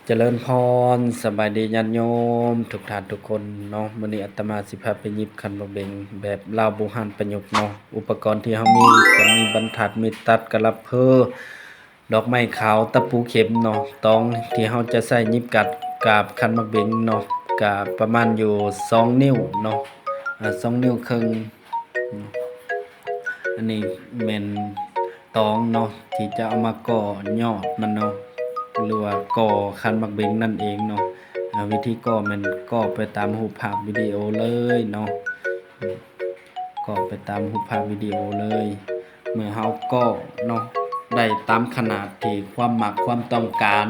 ຈະເລີນພອນ ສະບາຍດີຍາດໂຍມທຸກທ່ານທຸກຄົນເນາະ. ມື້ນີ້ອາດຕະມາຊິພາໄປຫຍິບຄັນໝາກເບັງແບບລາວບູຮານປະຍຸກເນາະ. ອຸປະກອນທີ່ເຮົາມີກໍມີບັນທັດ, ມີຕັດ, ກະລະເພີ, ດອກໄມ້ຂາວ, ຕະປູເຂັມເນາະ. ຕອງທີ່ເຮົາຈະໃຊ້ຫຍິບກັດກາບຄັນໝາກເບັງເນາະ ກະປະມານຢູ່ສອງນິ້ວເນາະ, ອາ ສອງນິ້ວເຄິ່ງ. ອັນນີ້ແມ່ນຕອງເນາະ ທີ່ຈະເອົາມາກໍ່ຍອດມັນເນາະ ຫຼືວ່າກໍ່ຄັນໝາກເບັງນັ້ນເອງເນາະ. ອາ ວິທີກໍ່ແມ່ນກໍ່ໄປຕາມຮູບພາບວິດີໂອເລີຍເນາະ, ກໍ່ໄປຕາມຮູບພາບວິດີໂອເລີຍ. ເມື່ອເຮົາກໍ່ເນາະ ໄດ້ຕາມຂະໜາດທີ່ຄວາມມັກຄວາມຕ້ອງການ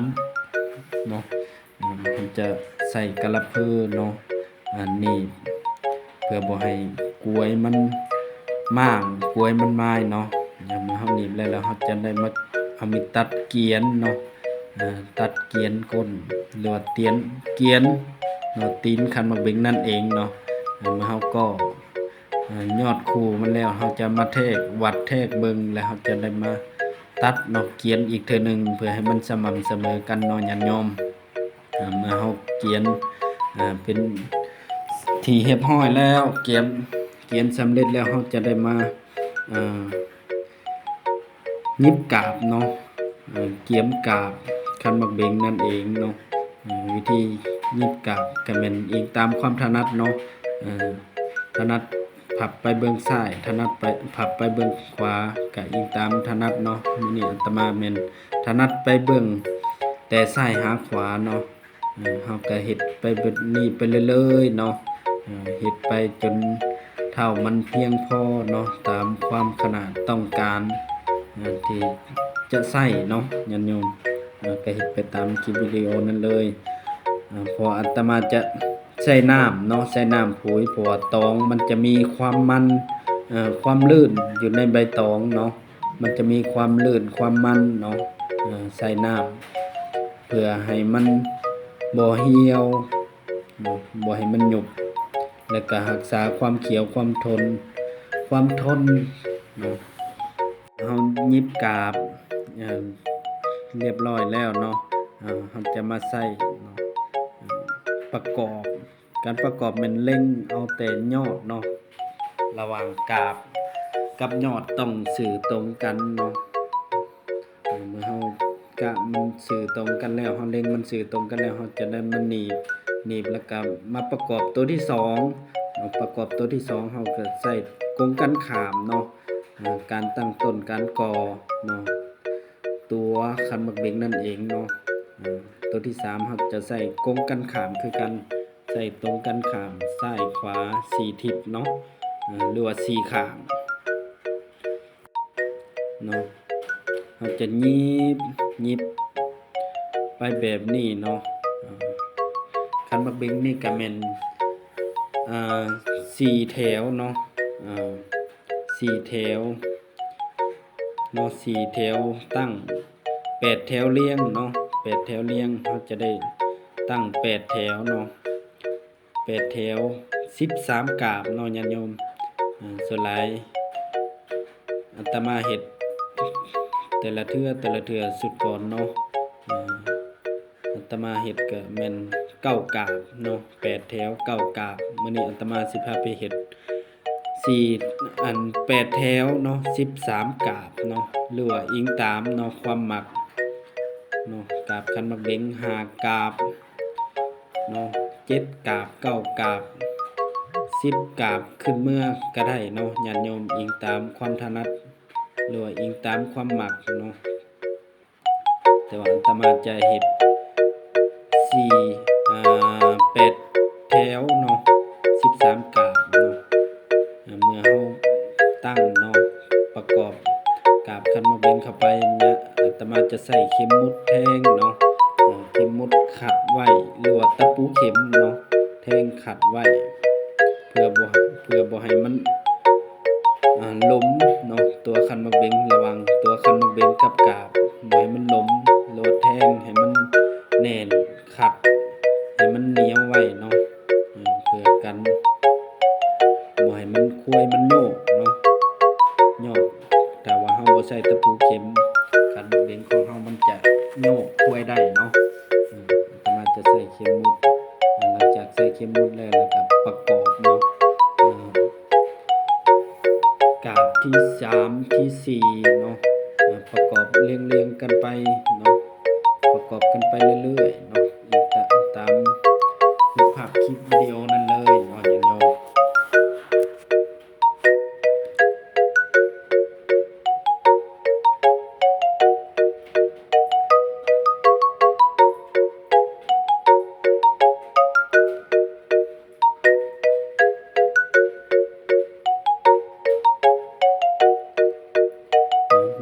ເນາະ, ເຮົາຈະໃສ່ກະລະເພີເນາະ ໜີບ ເພື່ອບໍ່ໃຫ້ກວຍມັນມ້າງ ກວຍມັນມາຍເນາະ. ເມື່ອເຮົາໜີບແລ້ວ ແລ້ວເຮົາຈະໄດ້ມາເອົາມີດຕັດກຽນເນາະ, ຕັດກຽນກົ້ນ ຫຼືວ່າຕຽນ ກຽນເນາະ ຕີນຄັນໝາກເບັງນັ້ນເອງເນາະ. ເມື່ອເຮົາກໍ່ຍອດຄູ່ມັນແລ້ວ ເຮົາຈະມາແທກ ວັດແທກເບິ່ງ ແລ້ວເຮົາຈະໄດ້ມາຕັດເນາະ ກຽນອີກເທື່ອໜຶ່ງ ເພື່ອໃຫ້ມັນສະໝ່ຳສະເໝີກັນເນາະຍາດໂຍມ. ເມື່ອເຮົາກຽນເປັນທີ່ຮຽບຮ້ອຍແລ້ວ ກຽນ ກຽນສຳເລັດແລ້ວ ເຮົາຈະໄດ້ມາ ອ່າ ຫຍິບກາບເນາະ, ກຽມກາບຄັນໝາກເບັງນັ້ນເອງເນາະ. ວິທີຫຍິບກາບກະແມ່ນອີງຕາມຄວາມຖະໜັດເນາະ, ຖະໜັດພັບໄປເບື້ອງຊ້າຍ ຖະໜັດໄປ ພັບໄປເບື້ອງຂວາ ກະອີງຕາມຖະໜັດເນາະ. ມື້ນີ້ອາດຕະມາແມ່ນຖະໜັດໄປເບື້ອງແຕ່ຊ້າຍຫາຂວາເນາະ. ເຮົາກະເຮັດໄປແບບນີ້ໄປເລື້ອຍໆເນາະ, ເຮັດໄປຈົນເທົ່າມັນພຽງພໍເນາະ ຕາມຄວາມຂະໜາດຕ້ອງການທີ່ຈະໃຊ້ເນາະຍາດໂຍມ. ກະເຮັດໄປຕາມຄລິບວິດີໂອນັ້ນເລີຍ. ເພາະອາດຕະມາຈະໃສ່ນ້ຳເນາະ ໃສ່ນ້ຳຜຸຍ ເພາະວ່າຕອງມັນຈະມີຄວາມມັນ ຄວາມລື່ນຢູ່ໃນໃບຕອງເນາະ, ມັນຈະມີຄວາມລື່ນຄວາມມັນເນາະ. ໃສ່ນ້ຳ ເພື່ອໃຫ້ມັນບໍ່ຫ່ຽວເນາະ ບໍ່ໃຫ້ມັນຫຍຸບ ແລ້ວກະຮັກສາຄວາມຂຽວ ຄວາມທົນ ຄວາມທົນເນາະ. ເຮົາຫຍິບກາບ ເອີ ຮຽບຮ້ອຍແລ້ວເນາະ, ເຮົາຈະມາໃສ່ເນາະ ປະກອບ ການປະກອບແມ່ນເລັງເອົາແຕ່ຍອດເນາະ, ລະຫວ່າງກາບກັບຍອດຕ້ອງຊື່ຕົງກັນເນາະ. ເມື່ອເຮົາກະມັນຊື່ຕົງກັນແລ້ວ ເຮົາເລັງມັນຊື່ຕົງກັນແລ້ວ ເຮົາຈະໄດ້ມາໜີບ ໜີບແລ້ວກະມາປະກອບໂຕທີສອງເນາະ. ປະກອບໂຕທີສອງ ເຮົາກະໃຊ້ກົງກັນຂ້າມເນາະ, ການຕັ້ງຕົ້ນ ການກໍ່ເນາະ ຕົວຄັນໝາກເບັງນັ້ນເອງເນາະ. ໂຕທີສາມ ເຮົາຈະໃຊ້ກົງກັນຂ້າມຄືກັນ ໃຊ້ຕົງກັນຂ້າມ ຊ້າຍຂວາ ສີ່ທິດເນາະ ເອີ ຫຼືວ່າສີ່ຂ້າງເນາະ. ເຮົາຈະຫຍິບ ຫຍິບໄປແບບນີ້ເນາະ. ເອີ ຄັນໝາກເບັງນີ້ກະແມ່ນ ເອີ ສີ່ແຖວເນາະ ເອີ ສີ່ແຖວເນາະ ສີ່ແຖວຕັ້ງ ແປດແຖວລຽງເນາະ ແປດແຖວລຽງ ເຮົາຈະໄດ້ຕັ້ງແປດແຖວເນາະ ແປດແຖວ ສິບສາມກາບເນາະຍາດໂຍມ. ເອີ ສ່ວນຫຼາຍອາດຕະມາເຮັດແຕ່ລະເທື່ອ ແຕ່ລະເທື່ອ ຊຸດກ່ອນເນາະ ເອີ ອາດຕະມາເຮັດກະແມ່ນເກົ້າກາບເນາະ ແປດແຖວເກົ້າກາບ. ມື້ນີ້ອາດຕະມາຊິພາໄປເຮັດ ສີ່ ອັນ ແປດແຖວເນາະ ສິບສາມກາບເນາະ ຫຼືວ່າອີງຕາມເນາະ ຄວາມມັກເນາະ. ກາບຄັນໝາກເບັງ ຫ້າກາບເນາະ ເຈັດກາບ ເກົ້າກາບ ສິບກາບ ຂຶ້ນເມືອກະໄດ້ເນາະຍາດໂຍມ ອີງຕາມຄວາມຖະໜັດ ຫຼືວ່າອີງຕາມຄວາມມັກເນາະ. ແຕ່ວ່າອາດຕະມາຈະເຮັດ ສີ່ ອາ ແປດແຖວເນາະ ສິບສາມກາບເນາະ. ເມື່ອເຮົາຕັ້ງເນາະ ປະກອບກາບຄັນໝາກເບັງເຂົ້າໄປ ອາດຕະມາຈະໃຊ້ເຂັມໝຸດແທງເນາະ ເຂັມໝຸດຂັດໄວ້ ຫຼືວ່າຕະປູເຂັມເນາະ ແທງຂັດໄວ້ ເພື່ອບໍ່ ເພື່ອບໍ່ໃຫ້ມັນ ອ່າ ຫຼົມເນາະ ຕົວຄັນໝາກເບັງ ລະຫວ່າງຕົວຄັນໝາກເບັງກັບກາບ ບໍ່ໃຫ້ມັນຫຼົມ ໂລດແທງໃຫ້ມັນແໜ້ນ ຂັດໃຫ້ມັນໜຽວໄວ້ເນາະ ເພື່ອກັນບໍ່ໃຫ້ມັນ ຄວາຍມັນໂຍກເນາະ ໂຍກ. ຖ້າວ່າເຮົາບໍ່ໃຊ້ຕະປູເຂັມ ຄັນໝາກເບັງຂອງເຮົາມັນຈະໂຍກ ຄວາຍໄດ້ເນາະ. ໃສ່ເຂັມໝຸດ. ຫຼັງຈາກໃສ່ເຂັມໝຸດແລ້ວ ແລ້ວກໍປະກອບເນາະ ອາ ກາບທີສາມ ທີສີ່ເນາະ ອາ ປະກອບລຽງໆກັນໄປເນາະ ປະກອບກັນໄປເລື້ອຍໆເນາະ ອີງຕາມຮູບພາບຄລິບວິດີໂອນັ້ນເລີຍເນາະ ຍາດໂຍມ.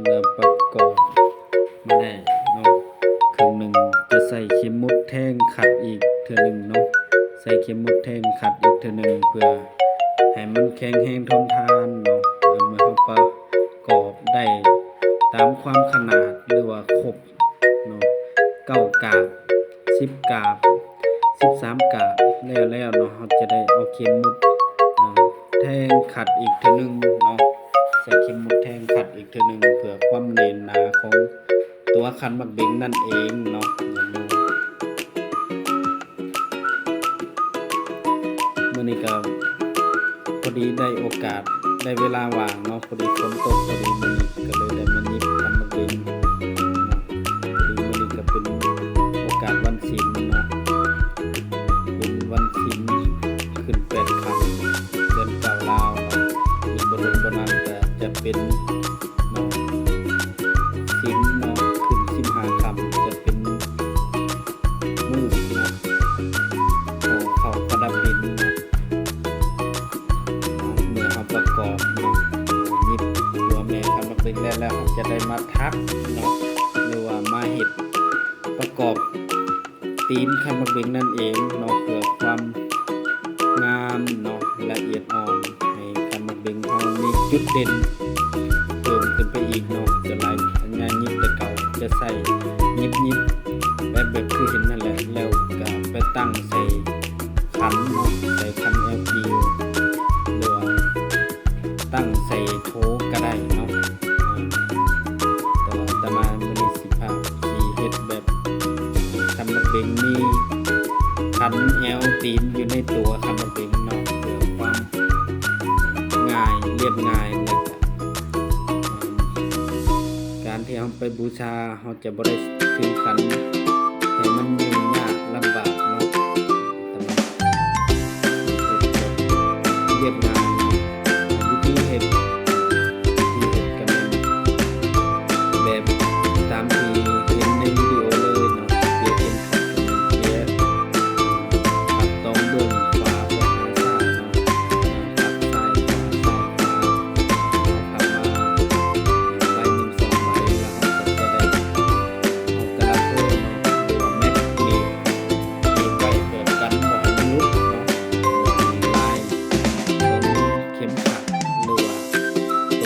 ເມື່ອປະກອບມາໄດ້ເນາະ ເຄິ່ງໜຶ່ງ ຈະໃສ່ເຂັມໝຸດແທງຂັດອີກເທື່ອໜຶ່ງເນາະ ໃສ່ເຂັມໝຸດແທງຂັດອີກເທື່ອໜຶ່ງ ເພື່ອໃຫ້ມັນແຂງແຮງທົນທານເນາະ. ເມື່ອເຮົາປະກອບໄດ້ຕາມຄວາມຂະໜາດ ຫຼືວ່າຄົບ ເນາະ ເກົ້າກາບ ສິບກາບ ສິບສາມກາບ ແລ້ວໆເນາະ ເຮົາຈະໄດ້ເອົາເຂັມໝຸດ ອາ ແທງຂັດອີກເທື່ອໜຶ່ງເນາະ ໃສ່ເຂັມໝຸດແທງຂັດອີກເທື່ອໜຶ່ງ ເພື່ອຄວາມແໜ້ນໜາຂອງຕົວຂັນໝາກເບັງນັ້ນເອງເນາະ. ມື້ນີ້ກໍພໍດີໄດ້ໂອກາດ ໄດ້ເວລາວ່າງເນາະ ພໍດີຝົນຕົກ ພໍດີມື້ນີ້ກໍເລີຍໄດ້ມາຫຍິບຂັນໝາກເບັງເນາະ. ພໍດີມື້ນີ້ກໍເປັນໂອກາດວັນສິນເນາະ ເປັນວັນສິນຂຶ້ນແປດຄ່ຳເດືອນເກົ້າລາວເນາະ ອີກບໍ່ດົນບໍ່ນານກໍຈະເປັນເນາະ ສິນເນາະ ຂຶ້ນສິບຫ້າຄ່ຳ ຈະເປັນມື້ເນາະ ເອົາເຂົ້າປະດັບດິນເນາະ. ເມື່ອເຮົາປະກອບເນາະ ຫຍິບຕົວແມ່ຂັນໝາກເບັງແລ້ວ ແລ້ວເຮົາຈະໄດ້ມາຖັກເນາະ ຫຼືວ່າມາເຮັດປະກອບຕີນຂັນໝາກເບັງນັ້ນເອງເນາະ ເພື່ອຄວາມງາມເນາະ ລະອຽດອ່ອນ ໃຫ້ຂັນໝາກເບັງເຮົາມີຈຸດເດັ່ນເພີ່ມຂຶ້ນໄປອີກເນາະ. ສ່ວນຫຼາຍງານຫຍິບແຕ່ເກົ່າຈະໃຊ້ຫຍິບໆ ແບບ ແບບຄືເຫັນນັ້ນແຫຼະ ແລ້ວກໍໄປຕັ້ງໃສ່ຂັນເນາະ ໃສ່ຂັນແອວກິວ ຫຼືວ່າຕັ້ງໃສ່ໂຖກໍໄດ້ເນາະ. ອາ ແຕ່ວ່າອາດຕະມາມື້ນີ້ຊິພາ ຊິເຮັດແບບ ຂັນໝາກເບັງມີຂັນແອວຕີນຢູ່ໃນຕົວຂັນໝາກເບັງເນາະ ເພື່ອຄວາມງ່າຍ ລຽບງ່າຍ ແລະ ການທີ່ເຮົາໄປບູຊາ ເຮົາຈະບໍ່ໄດ້ຖືຂັນໃຫ້ມັນຫຍຸ້ງຍາກລຳບາກເນາະ ແຕ່ວ່າເຮັດແບບລຽບງ່າຍ. ວິທີເຮັດ ວິທີເຮັດກໍແມ່ນແບບຕາມທີ່ເຫັນໃນວິດີໂອເລີຍເນາະ ເຮັດເປັນ ເຮັດ ພັບຕອງເບື້ອງຂວາໄປຫາຊ້າຍເນາະ ພັບຊ້າຍຂວາ ຊ້າຍຂວາ ພັບມາໃບໜຶ່ງສອງໃບ ແລ້ວເຮົາກໍຈະໄດ້ເອົາກະລະເພີເນາະ ຫຼືວ່າແມັກນີບ ໜີບໄວ້ເພື່ອກັນບໍ່ໃຫ້ມັນຫຼຸດເນາະ ລາຍຂອງເຂັມຂັດ ຫຼືວ່າໂຕ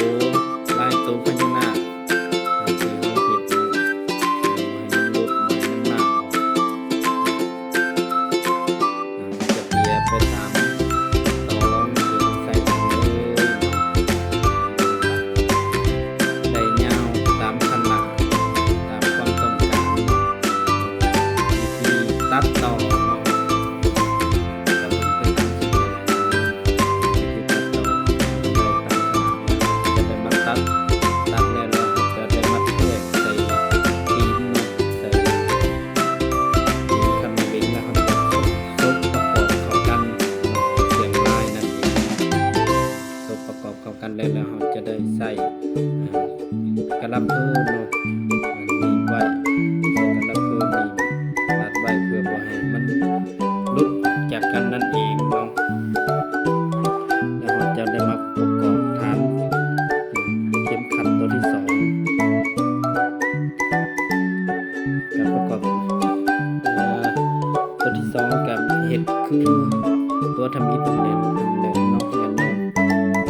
ລາຍໂຕພະຍານາກ ທີ່ເຮົາເຮັດເນາະ ໃຫ້ມັນຫຼຸດ ໃຫ້ມັນມາອອກ ຈະເປຍໄປຕາມຕໍ່ລອງທີ່ເຮົາໃສ່ເອົາເລີຍ ໄດ້ຍາວຕາມຂະໜາດ ຕາມຄວາມຕ້ອງການ ວິທີຕັດຕໍ່ເນາະ ກໍເບິ່ງໄປຕາມທີ່ ທີ່ຕັດຕໍ່ໄດ້ຕາມຂະໜາດ ຈະໄດ້ມາຕັດ ຕັດແລ້ວ ແລ້ວເຮົາຈະໄດ້ມາແທກໃສ່ຕີນເນາະ ໃສ່ຕີນຄັນເປັນ ແລ້ວເຮົາຈະສົບປະກອບເຂົ້າກັນ ສຽງລາຍນັ້ນເອງ ສົບປະກອບເຂົ້າກັນແລ້ວ ແລ້ວເຮົາຈະໄດ້ໃສ່ ອາ ກະລະເພີເນາະ ໜີບໄວ້ ໃສ່ກະລະເພີໜີບ ລັດໄວ້ ເພື່ອບໍ່ໃຫ້ມັນ ຫຼຸດຈາກກັນນັ້ນເອງເນາະ ແລ້ວເຮົາຈະໄດ້ມາປະກອບຖານເຂັມຂັດຕົວທີສອງ ການປະກອບ ເອີ ຕົວທີສອງກໍເຮັດຄືຕົວທຳອິດນັ້ນແຫຼະ ນັ້ນແຫຼະເນາະ ແມ່ນເນາະ ເຮົ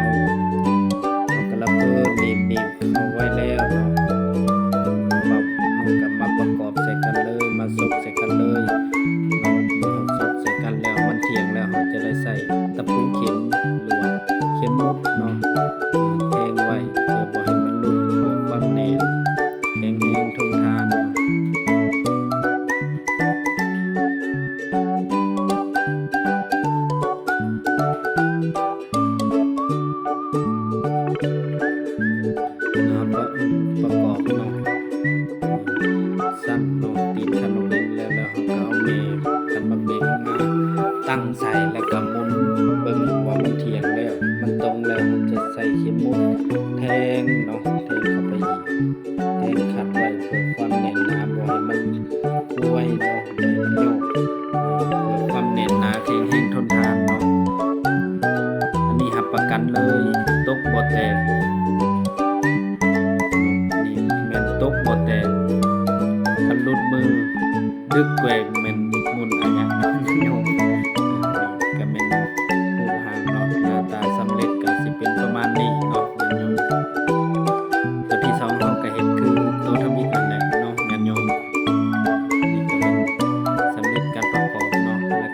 າ ເຮົາກະລະເພີໜີບ ໜີບ ເຂົ້າໄວ້ແລ້ວເນາະ ມາ ເຮົາກໍມາປະກອບໃສ່ກັນເລີຍ ມາສົບໃສ່ກັນເລີຍເນາະ ເມື່ອເຮົາສົບໃສ່ກັນແລ້ວ ມັນທ່ຽງແລ້ວ ເຮົາຈະໄດ້ໃສ່ຕະປູເຂັມ ຫຼືວ່າເຂັມໝຸດເນາະ ແທງໄວ້ ເພື່ອບໍ່ໃຫ້ມັນຫຼຸດ ເພື່ອຄວາມແໜ້ນ ແຂງແຮງ ທົນ ແຂນຂັດໄວ້ເພື່ອຄວາມແໜ້ນໜາ ບໍ່ໃຫ້ມັນຄວາຍເນາະ ບໍ່ໃຫ້ມັນໂຍກ ເພື່ອຄວາມແໜ້ນໜາ ແຂງແຮງ ທົນທານເນາະ. ອັນນີ້ຮັບປະກັນເລີຍ ຕົກບໍ່ແຕກ ນີ້ແມ່ນຕົກບໍ່ແຕກ ຄັນຫຼຸດມື ດຶກແກວ່ງແມ່ນໝຸ່ນອາຍະເນາະ ໂຍກ. ກະແມ່ນຮູບຮ່າງເນາະ ໜ້າຕາສຳເລັດກະຊິເປັນປະມານນີ້ເນາະ ໂຍກ. ຕົວທີສອງເຮົາກະເຮັດຄືຕົວທຳອິດນັ້ນແຫຼະເນາະ ຍາດໂຍມ. ນີ້ກະເປັນສຳເລັດການປະກອບເນາະ ແລ້ວ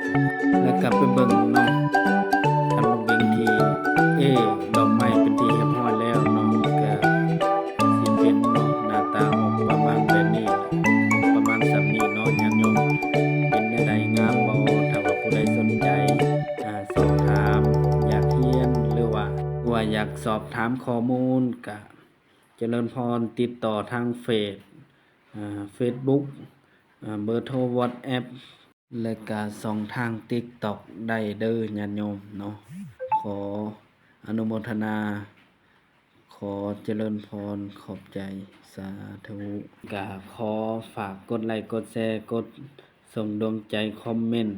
ແລ້ວກະໄປເບິ່ງເນາະ ຄັນລູກເບັງທີ່ເອດອກໄມ້ເປັນທີ່ຮຽບຮ້ອຍແລ້ວເນາະ ກະ ຊິເປັນເນາະ ໜ້າຕາອອກປະມານແບບນີ້ ປະມານສ່ຳນີ້ເນາະ ຍາດໂຍມ. ເປັນແນວໃດ ງາມບໍ່? ຖ້າວ່າຜູ້ໃດສົນໃຈ ອາ ສອບຖາມ ຢາກຮຽນ ຫຼືວ່າ ຫຼືວ່າຢາກສອບຖາມຂໍ້ມູນ ກະຈະເລີນພອນຕິດຕໍ່ທາງເຟສ ອາ ເຟສບຸກ ອາ ເບີໂທ ວັອດແອັບ ແລະກະຊ່ອງທາງຕິກຕັອກໄດ້ເດີ ຍາດໂຍມເນາະ. ຂໍອະນຸໂມທະນາ ຂໍຈະເລີນພອນ ຂອບໃຈ ສາທຸ. ກະຂໍຝາກກົດໄລກ໌ ກົດແຊ ກົດສົ່ງດວງໃຈ ຄອມເມັນ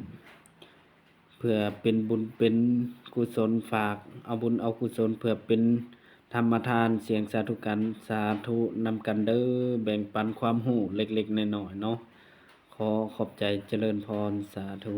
ເພື່ອເປັນບຸນເປັນກຸສົນ ຝາກເອົາບຸນເອົາກຸສົນ ເພື່ອເປັນທຳມະທານ ສຽງສາທຸກັນ ສາທຸນຳກັນເດີ ແບ່ງປັນຄວາມຮູ້ເລັກໆນ້ອຍໆເນາະ. ຂໍຂອບໃຈ ຈະເລີນພອນ ສາທຸ.